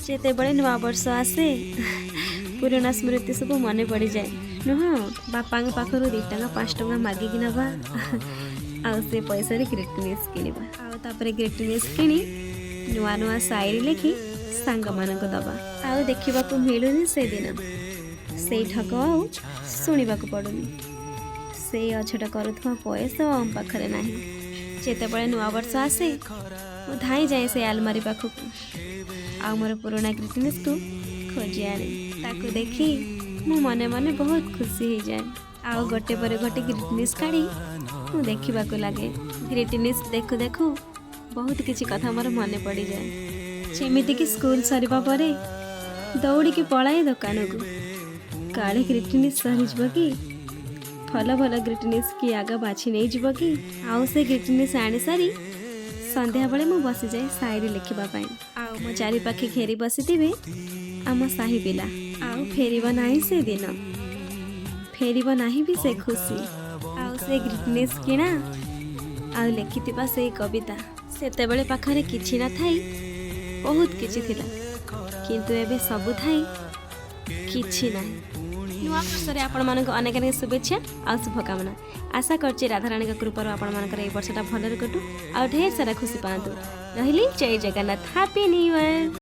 ଯେତେବେଳେ ନୂଆ ବର୍ଷ ଆସେ, ପୁରୁଣା ସ୍ମୃତି ସବୁ ମନେ ପଡ଼ିଯାଏ, ନୁହଁ? ବାପାଙ୍କ ପାଖରୁ 2 ଟଙ୍କା 5 ଟଙ୍କା ମାଗିକି ନେବା ଆଉ ସେ ପଇସାରେ ଗ୍ରିଟିନିସ୍ କିଣିବା, ଆଉ ତାପରେ ଗ୍ରିଟିନିସ୍ କିଣି ନୂଆ ନୂଆ ସାଇରି ଲେଖି ସାଙ୍ଗମାନଙ୍କୁ ଦେବା। ଆଉ ଦେଖିବାକୁ ମିଳୁନି ସେଦିନ, ସେଇ ଠକ ଆଉ ଶୁଣିବାକୁ ପଡ଼ୁନି, ସେଇ ଅଛଟ କରୁଥିବା ବୟସ ଆଉ ଆମ ପାଖରେ ନାହିଁ। ଯେତେବେଳେ ନୂଆ ବର୍ଷ ଆସେ, ମୁଁ ଧାଇଁ ଯାଏ ସେ ଆଲମାରି ପାଖକୁ ଆଉ ମୋର ପୁରୁଣା ଗ୍ରିଟିନିସ୍କୁ ଖୋଜି ଆଣେ। ତାକୁ ଦେଖି ମୁଁ ମନେ ମନେ ବହୁତ ଖୁସି ହେଇଯାଏ ଆଉ ଗୋଟେ ପରେ ଗୋଟେ ଗ୍ରିଟିନିସ୍ କାଢ଼ି ମୁଁ ଦେଖିବାକୁ ଲାଗେ। ଗ୍ରିଟିନିସ୍ ଦେଖୁ ଦେଖୁ ବହୁତ କିଛି କଥା ମୋର ମନେ ପଡ଼ିଯାଏ, ଯେମିତିକି ସ୍କୁଲ ସରିବା ପରେ ଦୌଡ଼ିକି ପଳାଏ ଦୋକାନକୁ। କାଳେ ଗ୍ରିଟିନିସ୍ ସରିଯିବ କି, ଭଲ ଭଲ ଗ୍ରିଟିନିସ୍ କି ଆଗ ବାଛି ନେଇଯିବ କି। ଆଉ ସେ ଗ୍ରିଟିନିସ୍ ଆଣି ସାରି ସନ୍ଧ୍ୟାବେଳେ ମୁଁ ବସିଯାଏ ସାଇରି ଲେଖିବା ପାଇଁ ଆଉ ମୋ ଚାରିପାଖେ ଘେରି ବସିଥିବେ ଆମ ସାହି ପିଲା। ଆଉ ଫେରିବ ନାହିଁ ସେ ଦିନ, ଫେରିବ ନାହିଁ ବି ସେ ଖୁସି ଆଉ ସେ ଗ୍ରିଟିନିସ୍ କିଣା ଆଉ ଲେଖିଥିବା ସେଇ କବିତା। ସେତେବେଳେ ପାଖରେ କିଛି ନଥାଇ ବହୁତ କିଛି ଥିଲା, କିନ୍ତୁ ଏବେ ସବୁ ଥାଇ କିଛି ନାହିଁ। ନୂଆ ବର୍ଷରେ ଆପଣମାନଙ୍କୁ ଅନେକ ଅନେକ ଶୁଭେଚ୍ଛା ଆଉ ଶୁଭକାମନା। ଆଶା କରୁଛି ରାଧାରାଣୀଙ୍କ କୃପାରୁ ଆପଣମାନଙ୍କର ଏଇ ବର୍ଷଟା ଭଲରେ କଟୁ ଆଉ ଢେର ସାରା ଖୁସି ପାଆନ୍ତୁ। ରହିଲି, ଜୟ ଜଗନ୍ନାଥ, ହାପି ନ୍ୟୁ ଇୟର।